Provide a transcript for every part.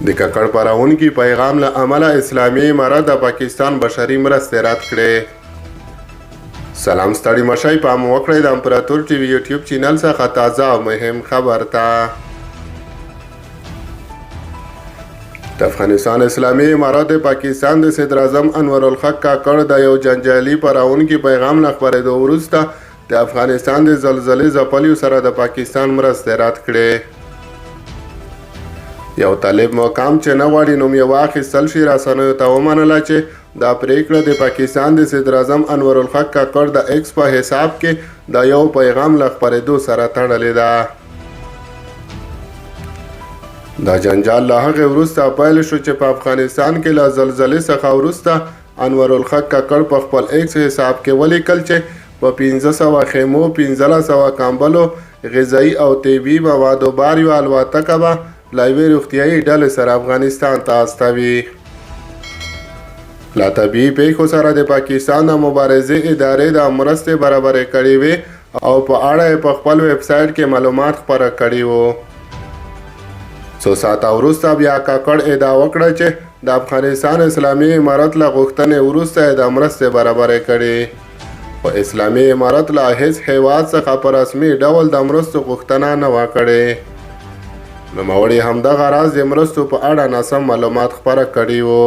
د ککړ پارونکي پیغام له امله اسلامي امارت د پاکستان بشري مرستې رد کړې. سلام، ستړي مشئ. پام وکړئ د امپراتور ټي وي یوټیوب چینل څخه تازه او مهم خبر ته. د افغانستان اسلامي امارت د پاکستان د صدراعظم انورالحق کاکړ د یو جنجالي پارونکي پیغام له خپرېدو وروسته د افغانستان د زلزلې ځپلیو سره د پاکستان مرستې رد کړې. یو طالب مقام چې نه غواړي نوم یې واخیستل شي، رسنیو ته ومنله چې دا پریکړه د پاکستان د صدراعظم انورالحق کاکړ د ایکس په حساب کې د یو پیغام له خپرېدو سره تړلې ده. دا جنجال له هغې وروسته پیل شو چې په افغانستان کې له زلزلې څخه وروسته انورالحق کاکړ په خپل ایکس حساب کې ولیکل چې په 500 خیمو، 1500 کمبلو، غذایي او طبي موادو بار یوه الوتکه به له یوې روغتیایي ډلې سره افغانستان ته استوي. له طبیعي پیښو سره د پاکستان د مبارزې ادارې د مرستې برابرې کړې وې او په اړه یې په خپل ویب سایټ کې معلومات خپاره کړي وو. څو ساعته وروسته بیا کاکړ ادعا وکړه چې د افغانستان اسلامي امارت له غوښتنې وروسته یې د مرستې برابرې کړې، خو اسلامي امارت له هیڅ هیواد څخه په رسمي ډول د مرستو غوښتنه نه وه کړې. نوموړي همدغه راز د مرستو په اړه ناسم معلومات خپاره کړي وو.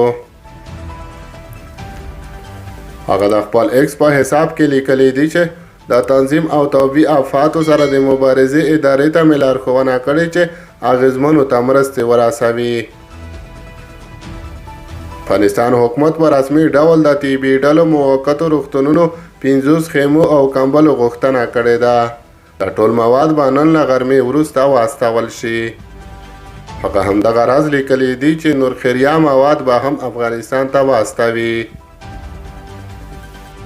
هغه د خپل ایکس په حساب کې لیکلي دي چې د تنظیم او طبیعي آفاتو سره د مبارزې ادارې ته مې لارښوونه کړې چې اغېزمنو ته مرستې ورسوي. افغانستان حکومت په رسمي ډول د طبي ډلو، موقتو روغتونونو، 50 خیمو او کمبلو غوښتنه کړې ده. دا ټول مواد به نن له غرمې وروسته واستول شي. هغه همدغه راز لیکلي دي چې نور خیریه مواد به هم افغانستان ته واستوي.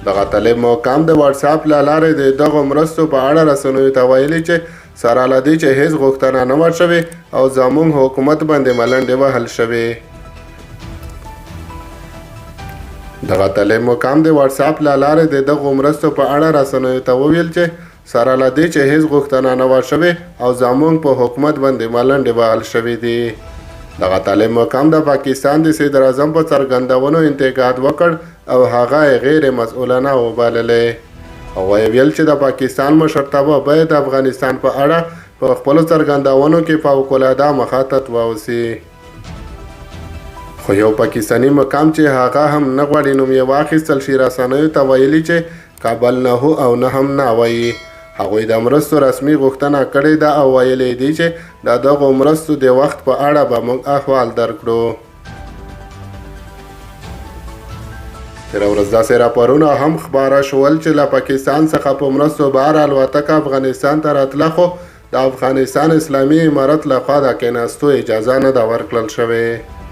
دغه طالب مقام د واتساپ له لارې د دغو مرستو په اړه رسنیو ته ویلي چې سره له دې چې هیڅ غوښتنه نه وه شوې او زموږ حکومت باندې ملنډې وهل شوې. دغه طالب مقام د واتساپ له لارې د دغو مرستو په اړه رسنیو ته وویل چې سره له دې چې هیڅ غوښتنه نه وه شوې او زموږ په حکومت باندې ملنډې وهل شوې دي. دغه طالب مقام د پاکستان د صدراعظم په څرګندونو انتقاد وکړ او هغه یې غیر مسؤلانه وبللې او ویې ویل چې د پاکستان مشرتابه باید د افغانستان په اړه په خپلو څرګندونو کې فوق العاده مخاطب واوسي. خو یو پاکستاني مقام چې هغه هم نه غواړي نوم یې واخیستل شي، رسنیو ته ویلي چې کابل نه هو او نه هم نه وایي. هغوی د مرستو رسمي غوښتنه کړې ده او ویلي دي چې د دغو مرستو د وخت په اړه به موږ احوال درکړو. تېره ورځ داسې راپورونه هم خپاره شول چې له پاکستان څخه په مرستو بار الوتکه افغانستان ته راتله، خو د افغانستان اسلامي امارت لخوا د کېناستو اجازه نه ده ورکړل شوې.